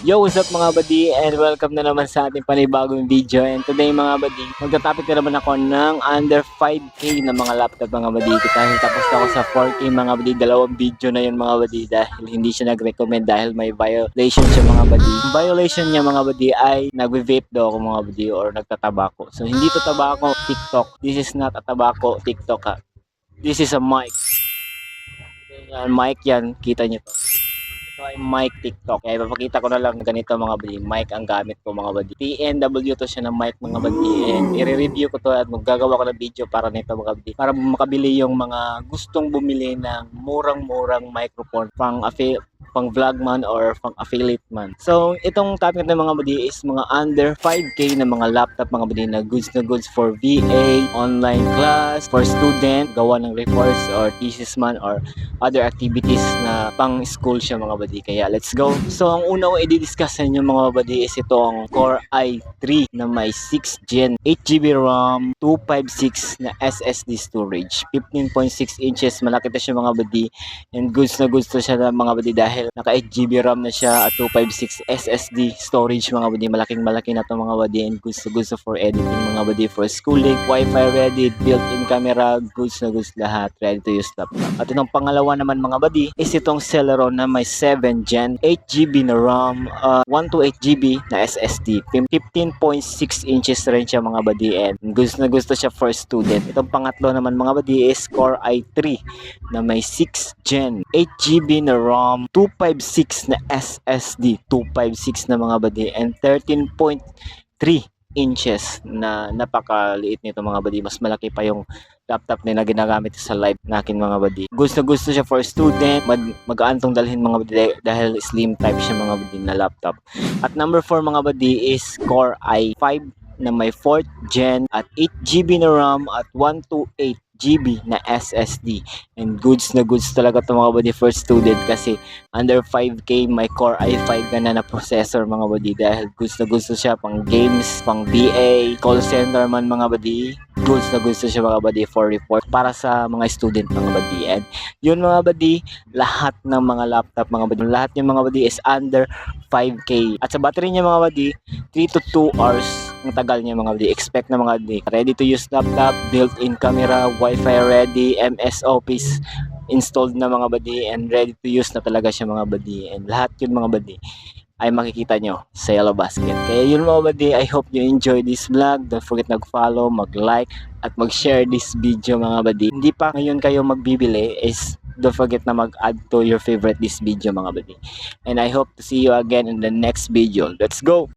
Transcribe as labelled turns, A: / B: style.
A: Yo, what's up, mga buddy, and welcome na naman sa ating panibagong video. And today, mga buddy, magta-topic na naman ako ng under 5K na mga laptop, mga buddy. Dahil tapos na ako sa 4K, mga buddy, dalawang video na yun, mga buddy, dahil hindi siya nag-recommend dahil may violation siya, mga buddy. Ang violation niya, mga buddy, ay nagve-vape daw ako, mga buddy, or nagtatabako. So hindi to tabako TikTok. This is not a tabako TikTok ha. This is a mic. Yan, mic yan, kita niyo to. Ito ay mic TikTok. Kaya ipapakita ko na lang ganito, mga buddy. Mic ang gamit ko, mga buddy. TNW to siya na mic, mga buddy. And i-review ko to at maggagawa ko ng video para nito, mga buddy. Para makabili yung mga gustong bumili ng murang-murang microphone pang vlog man or pang affiliate man. So, itong topic na, mga buddy, is mga under 5K na mga laptop, mga buddy, na goods for VA, online class, for student, gawa ng reports or thesis man or other activities na pang school siya, mga buddy. Kaya let's go. So ang una kong i-discuss sa inyo, mga buddy, is ito ang Core i3 na may 6 Gen, 8 GB RAM, 256 na SSD storage, 15.6 inches, malaki na siya, mga buddy, and goods na goods to siya na, mga buddy, dahil naka 8 GB RAM na siya at 256 SSD storage, mga buddy. Malaking malaki na to, mga buddy, and goods na goods for editing, mga buddy, for schooling, wifi ready, built-in camera, goods na goods lahat, ready to use laptop. At itong pangalawa naman, mga buddy, is itong Celeron na may 7 Gen, 8 GB na RAM, 128 GB na SSD, 15.6 inches rin siya, mga buddy, and gusto na gusto siya for student. Itong pangatlo naman, mga buddy, is Core i3 na may 6 Gen, 8 GB na RAM, 256 na SSD, 256 na, mga buddy, and 13.3 inches na napakaliit nito, mga buddy. Mas malaki pa yung laptop na ginagamit sa live nakin, mga buddy. Gusto gusto siya for student, magaan tong dalhin, mga buddy, dahil slim type siya, mga buddy, na laptop. At number 4, mga buddy, is Core i5 na may 4th gen at 8 GB na RAM at 128 GB na SSD. And goods na goods talaga to, mga buddy, for student kasi under 5K may Core i5 ka na na processor, mga buddy, dahil goods na goods to siya pang games, pang VA, call center man, mga buddy. Goods na goods to siya, mga buddy, for report para sa mga student, mga buddy. And yun, mga buddy, lahat ng mga laptop, mga buddy, lahat yung mga buddy is under 5K. At sa battery niya, mga buddy, 3 to 2 hours ang tagal niya, mga buddy. Expect na, mga buddy. Ready to use laptop, built-in camera, wifi ready, MS Office installed na, mga buddy, and ready to use na talaga siya, mga buddy. And lahat yun, mga buddy, ay makikita nyo sa Yellow Basket. Kaya yun, mga buddy, I hope you enjoy this vlog. Don't forget mag-follow, mag-like, at mag-share this video, mga buddy. Hindi pa ngayon kayo magbibili is don't forget na mag-add to your favorite this video, mga buddy. And I hope to see you again in the next video. Let's go!